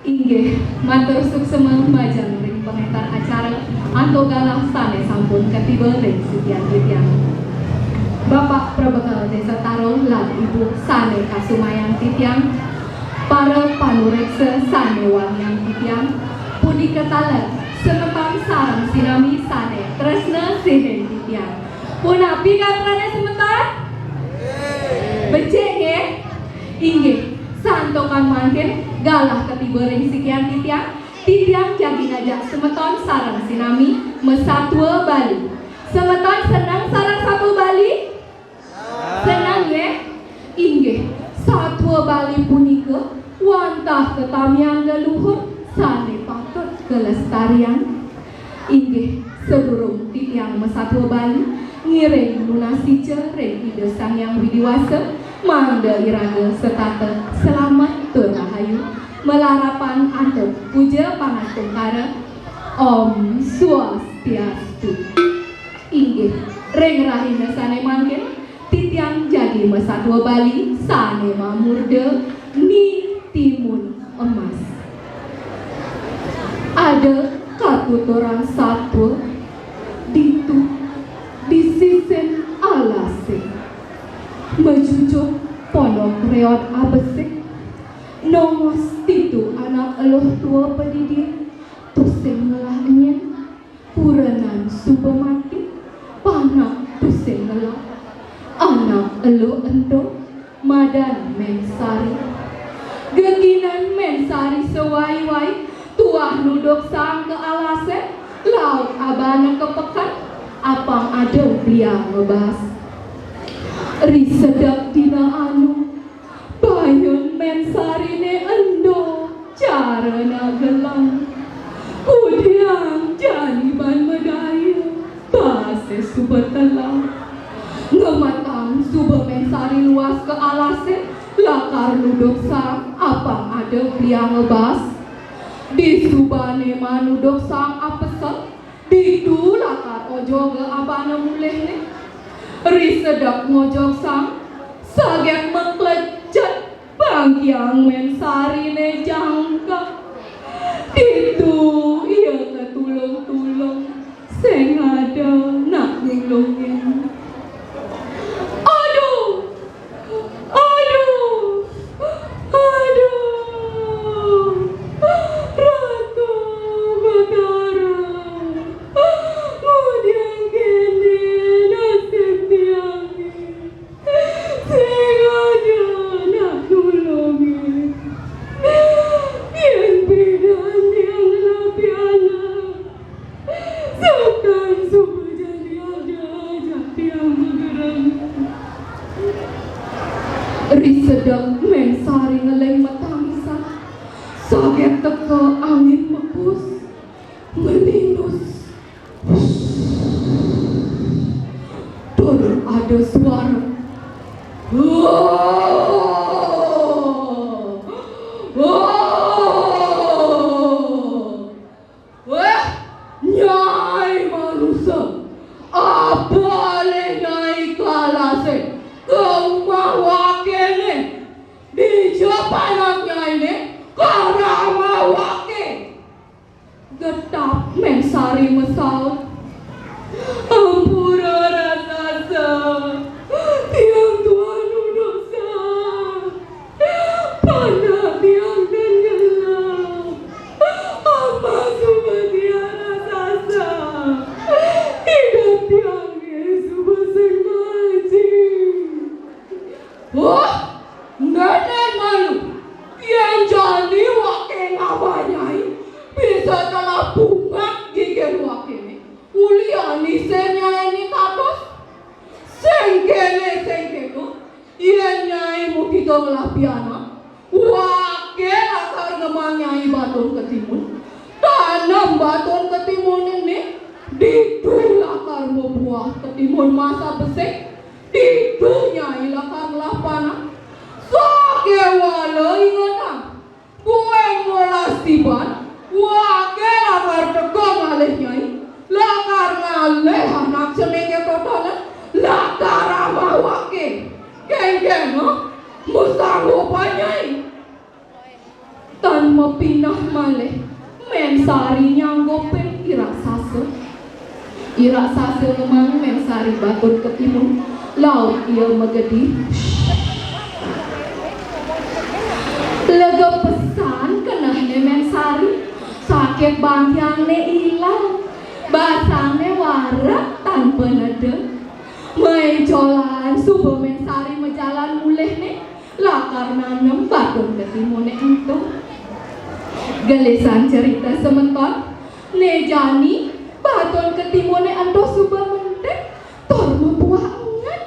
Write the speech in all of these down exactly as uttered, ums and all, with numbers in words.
Inggih, matur suksema majeng ring pangenter acara antuk galah sane sampun katiba ring sikian titiang. Bapak Prabekel Desa Taro lan Ibu sane kasumayang titiang, para panureksa sane wangiang titiang, punika taler semeton sareng sinami sane tresna sihin titiang. Punapi gatrane semeton? Becik nggih? Inggih, santukan mangkin galah katiba ring sikian titiang, titiang jagi ngajak semeton sareng sinami masatua Bali. Semeton seneng sareng satua Bali? Seneng nggih? Inggih, satua Bali punika wantah tetamian leluhur sane patut kalestarian. Inggih, sadurung titiang masatua Bali, ngiring nunas ica ring Ida Sang Hyang Widi Wasa, mangda iraga setata selamet tur rahayu, malarapan antuk puja pangastungkara. Om Swastiastu. Inggih, ring rahina sane mangkin, titiang jagi masatua Bali sane mamurda Ni Timun Emas. Ada katuturan satua ditu di sisin alase. Majujuk pondok reot abesik, nongos ditu anak eluh tua padidi, tusing ngelah nyen, kurenan suba mati, panak tusing ngelah. Anak eluh ento, madan Men Sari. Geginan Men Sari sawai-wai, tuah nuduk saang ka alase, laut abana ka peken, apang ada pliang ngebas. Ri sedek dina anu, bayun Men Sarine endo, carana gelem. Kudiang jani ban madaya, base suba telah. Ngemetang suba Men Sari luas ka alase, lakar nuduk saang, apang ada pliang ngebas. Disubane manuduk saang apesek, ditu lakar ojoga abana mulihne. Ri sedek ngojog saang, saget maklejet bangkiang Men Sarine jangkep. Ditu ia katulung-tulung, sing ada nak nulungin. Aduh! Aduh! Aduh! Ratu Betara! Ngudiang kene nasib tiange. Sing ada nak nulungin. Yen pidan tiang ngelah pianak, seken suba jani ada ajak tiang magerem. Ri sedek Men Sari ngeling matangisan, saget teka angin mepus, melinus. Tur ada suara. Wah! Wah! Wah! Nyai manusa, apa alih nyai ka alase, ka umah wakene? Dija panak nyaine? Ka rama wake. Getap Men Sari masaut. Ampura raksasa, tiang tuah nuduk saang. Panak tiang tan ngelah. Apa suba tiang raksasa? Idup tiange suba sing aji. Wah, nenen malu. Yen jani wake ngaba nyai, bisa telah pungat gigir wakene. Uli anisir nyai ni kados. Sing kene, sing kene. Yen nyai mutita ngelah pianak, wake lakar ngemang nyai batun ketimun. Tanem batun ketimun ene, ditu lakar mabuah ketimun masa besik. Ditu nyai lakar ngelah panak. Sakewala ingetang, buin molas tiban, wake lakar teka ngalih nyai, lakar ngalih anak sene ketotonan, lakar amah wake. Kengkeng, ha? Masanggupan nyai? Tan Mapinah malih Mén Sari nyanggupin I Raksasa. I Raksasa ngemang Mén Sari batun ketimun, laut ia magedi. Lega pesan kenehné Mén Sari, sakit bagiangné ilang, basangné warak tan paneda. Maéncolan suba Mén Sari majalan mulihné, lakar nanem batun ketimunné ento. Gelisan cerita semeton, né jani batun ketimunné ento suba mentik tur mabuah enget.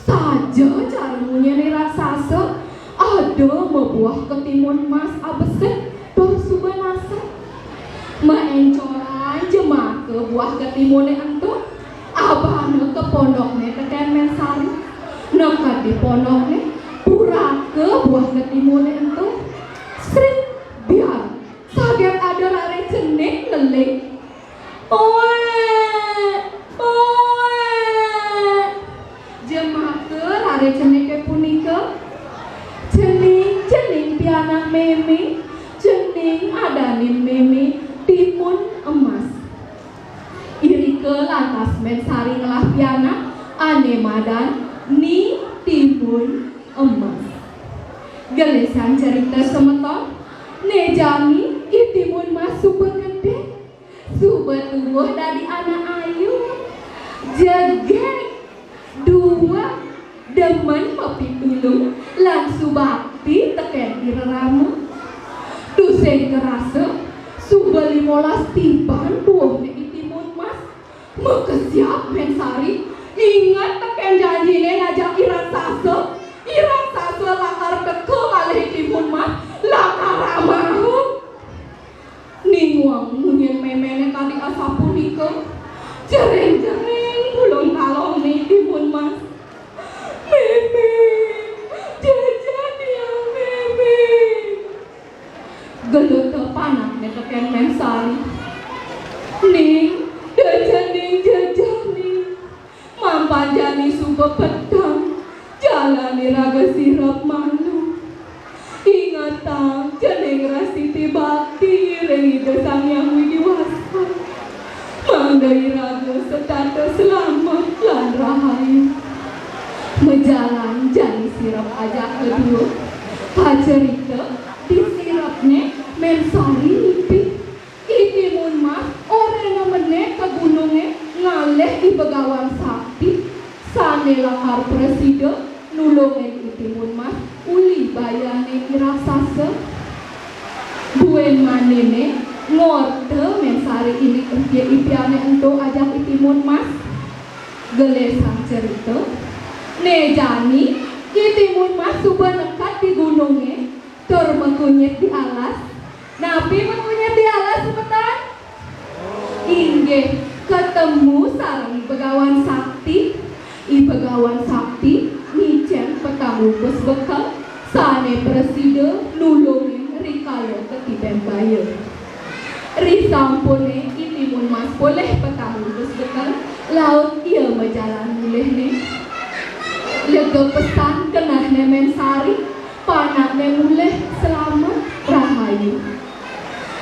Saja cara munyin I Raksasa, ada mabuah ketimun mas abesit tur suba nasat. Maéncolan jemaka buah ketimunné ento, abana ka pondokné tekén Mén Sari. Neked di pondokné, puraka buah ketimunné ento. Srit, biar, saget ada raris cening ngeling. Oék, oék. Jemaka raris ceningé punika, cening, cening pianak mémé, cening adanin mémé timun emas. Irika lantas Mén Sari ngelah pianak ané madan Ni Timun Emas. Gelisan cerita semeton, né jani I Timun Mas suba gedé, suba tuwuh dadi anak ayu. Jegég, dueg, demen mapitulung lan subakti tekén I Rerama. Tusing karasa, suba limolas tiban tuwuhné I Timun Mas. Makesiab Mén Sari, inget tekén janjiné ngajak I Raksasa. I Raksasa lakar teka ngalih I Timun Mas, lakar amaha. Ning wang munyin méméné kadi asapunika, jering-jering bulung kalongné I Timun Mas. "Mémé, jejeh tiang, Mémé." Geluta panakné tekén Mén Sari. "Ning, da cening jejeh, Ning. Mapan jani suba peteng, jalan iraga sirep malu. Ingetang cening ngastiti bakti ring Ida Sang Hyang Widhi Wasa, mangda iraga setata slamet lan rahayu." Majalan jani sirep ajaka dua. Kacerita, di sirepné Mén Sari ngipi. I Timun Mas orahina menék ka gunungé ngalih I Begawan Sakti, sané lakar prasida nulungin I Timun Mas uli bayané I Raksasa. Buin maniné ngorta Mén Sari indik ipi-ipiané ento ajak I Timun Mas. Gelisan cerita, né jani I Timun Mas suba neked di gunungé, tur makunyit di alas. Napi makunyit di alas, semeton? Inggih, katemu sareng I Begawan Sakti. I Begawan Sakti ngicén petang bungkus bekel sané prasida nulungin rikala katibén baya. Risampuné I Timun Mas polih petang bungkus bekel, laut ia majalan mulihné. Lega pesan kenehné Mén Sari, panakné mulih slamet rahayu.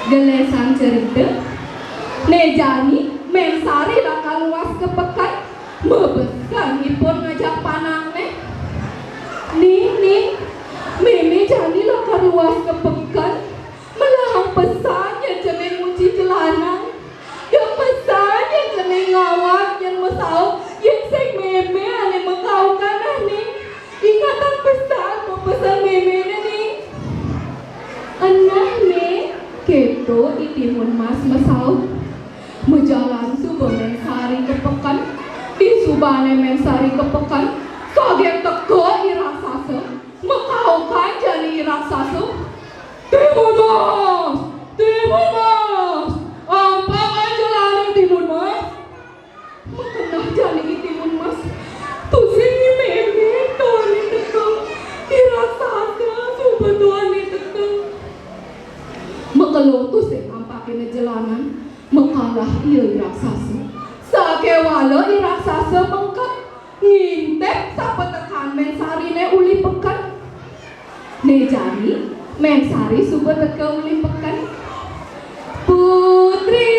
Gelisan cerita, né jani Mén Sari lakar luas ka peken, mabesen ipun ngajak panakné. "Ning, Ning, mémé jani lakar luas ka peken. Melahang pesan yén cening nguci jelanan. Da pesan yén cening ngawag yén masaut, yén sing mémé ané makaukan, ah, Ning. Ingetang pesan pepesen méméné, Ning." "Enah, Ning," kéto I Timun Mas masaut. Majalan suba Mén Sari ka peken. Disubané Mén Sari ka peken, saget teka I Raksasa. Makaukan jani I Raksasa, "Timun Mas! Timun Mas! Ampakang jelanan, Timun Mas!" Makeneh jani I Timun Mas. Tusing mémé tuané teka. I Raksasa suba tuané teka. Makelo tusing ampakina jelanan, makalah ia I Raksasa. Sakéwala I Raksasa mengkeb, ngintip sapatekan Mén Sariné uli peken. Né jani, Mén Sari suba teka uli peken. Putri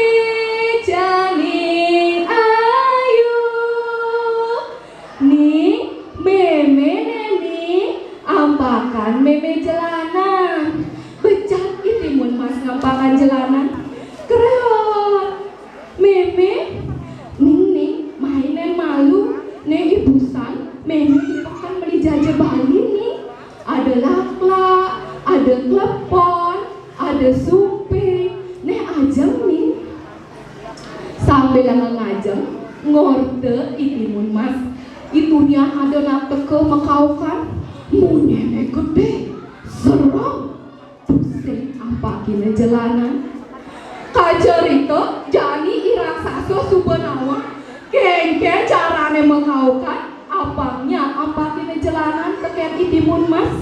jani ayu. Ning, mémé né, Ning, ampakan mémé jelanan. Becat I Timun Mas ngampakan jelanan. Kereot. Mémé, Ning, Ning, mai nén malu. Né ibusan, mémé di peken meli jaja Bali, Ning. Ada laklak, ada klepon, ada sumping. Né ajeng, Ning. Sambilanga ngajeng, ngorta I Timun Mas. Itu nian ada nak teka makaukan. Munyiné gedé, serem. Tusing ampakina jelanan. Kacerita jani I Raksasa suba nawang kénkén carané makaukan, apang nyak ampakina jelanan tekén I Timun Mas.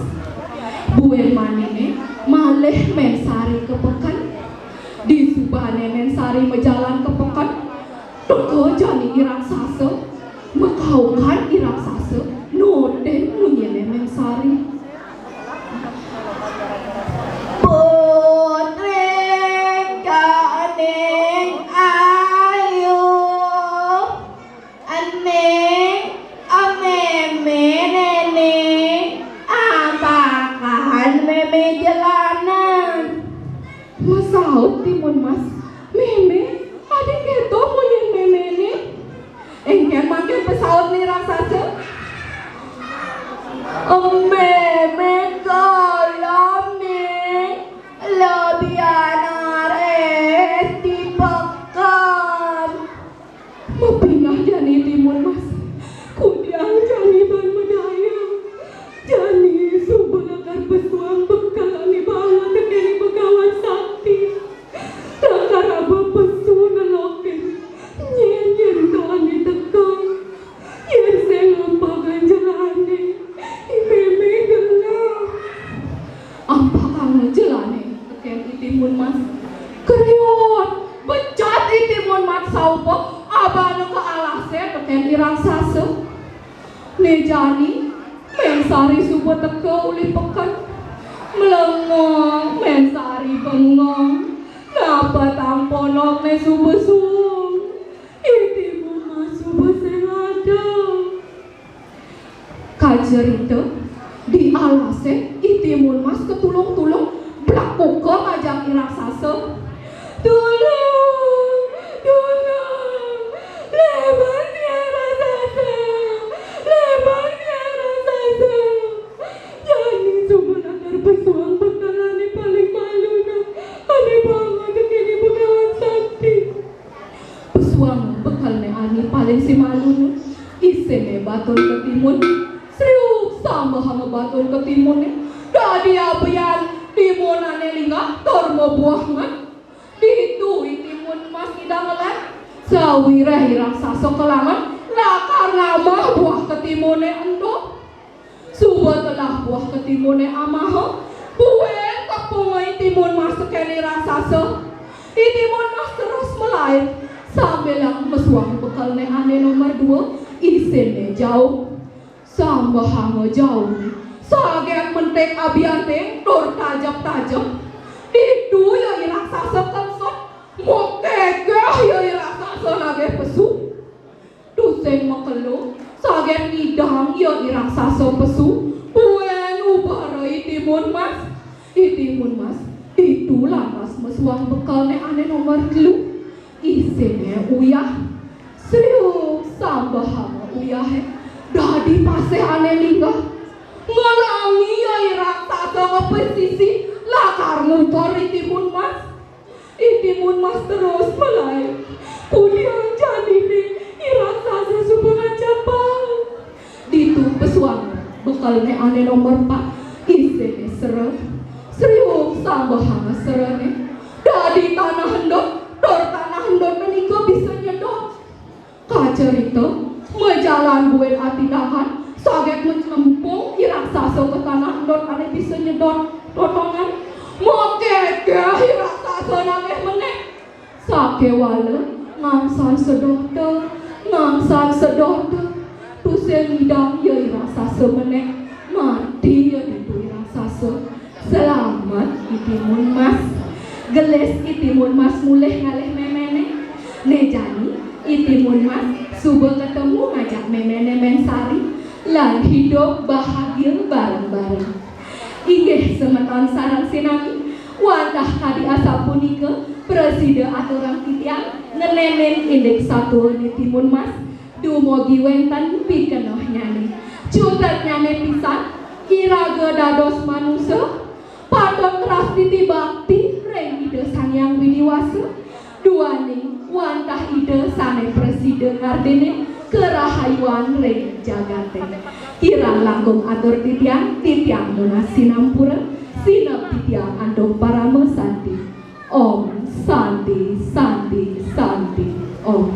Buin maniné malih Mén Sari ka peken. Disubané Mén Sari majalan ka peken, teka jani I Raksasa. Makaukan I Raksasa, nutin munyiné Mén Sari. Putri jani ayu, Ning, mémé né, Ning, ampakan mémé jelanan. Masaut Timun Mas, "Mémé, adi kéto munyin méméné?" Éngkén mangkin pasautné raksasa. "Mémé gelem, Ning, lebihan raris di peken." Mapineh jani Timun Mas. Kudiang jani ban madaya. Jani suba lakar pesuang bekel ané baanga tekén I Begawan Sakti. Lakar aba pesu nelokin nyén-nyén ané teka. Yén sing ngampagang jelané, I mémé gelem. Ampakanga jelané tekén I Timun Mas. Kriut, becat I Timun Mas saupa abana ka alasé tekén I Raksasa. Né jani, Mén Sari suba teka uli peken. Mlengong, Mén Sari bengong. Napetang pondokné suba suung. I Timun Mas suba sing ada. Kacerita, di alasé, I Timun Mas katulung-tulung, blak kuka ngajak I Raksasa. "Tulung! Tulung! Leban tiang raksasa! Leban tiang raksasa! Jani suba lakar pesuang bekel ané paling maluna, ané baanga tekén I Begawan Sakti." Pesuang bekelné ané paling simaluna. Isinné batun ketimun. Sriup sambehanga batun ketimunné. Dadi abian timun ané linggah tur mabuah ngan. Ditu I Timun Mas ngidang ngelah. Sawiréh I Raksasa kelangen, lakar ngamah buah ketimunné ento. Suba telah buah ketimunné amaha, buin tepunga I Timun Mas tekén I Raksasa. I Timun Mas terus malaib, sambilanga mesuang bekelné ané nomor dua, isinné jauh. Sambehanga jauhné, saget mentik abianting tur tajep-tajep. Ditu ia I Raksasa kengsut, makékéh ia I Raksasa nagih pesu. Tusing makelo, saget ngidang ia I Raksasa pesu, buin ubara I Timun Mas. I Timun Mas, ditu lantas mesuang bekelné ané nomor telu. Isinné uyah. Sriup sambehanga uyahé. Dadi pasih ané linggah. Ngelangi ia I Raksasa ka pesisi, lakar nguber I Timun Mas. I Timun Mas terus malaib. Kudiang janiné I Raksasa suba ngajapang. Ditu pesuang bekelné ané nomor pat, isinné sera. Sriup sambehanga serané. Dadi tanah endut, tur tanah endut punika bisa nyedot. Kacerita, majalan buin atindahan, saget maclempung I Raksasa ka tanah endut ané bisa nyedot totongan. Makékéh I Raksasa nagih menék. Sakéwala ngangsan sedota, ngangsan sedota. Tusing ngidang ia I Raksasa menék. Mati ia ditu I Raksasa. Selamat. I Timun Mas. Gelis I Timun Mas mulih ngalih méméné. Né jani, I Timun Mas suba ketemu ngajak méméné Mén Sari lan hidup bahagia bareng-bareng. Inggih semeton sareng sinami, wantah kadi asapunika prasida aturang titiang ngenénin indik satua I Timun Mas, dumugi wénten pikenohnyané. Cutetnyané pisan, iraga dados manusa, patut ngrastiti bakti ring Ida Sang Hyang Widi Wasa, duaning wantah Ida sané prasida ngardénin karahayuan ring jagaté. Kirang langkung atur titiang, titiang nunas sinampura, sineb titiang antuk parama santi. Om Santi, Santi, Santi, Om.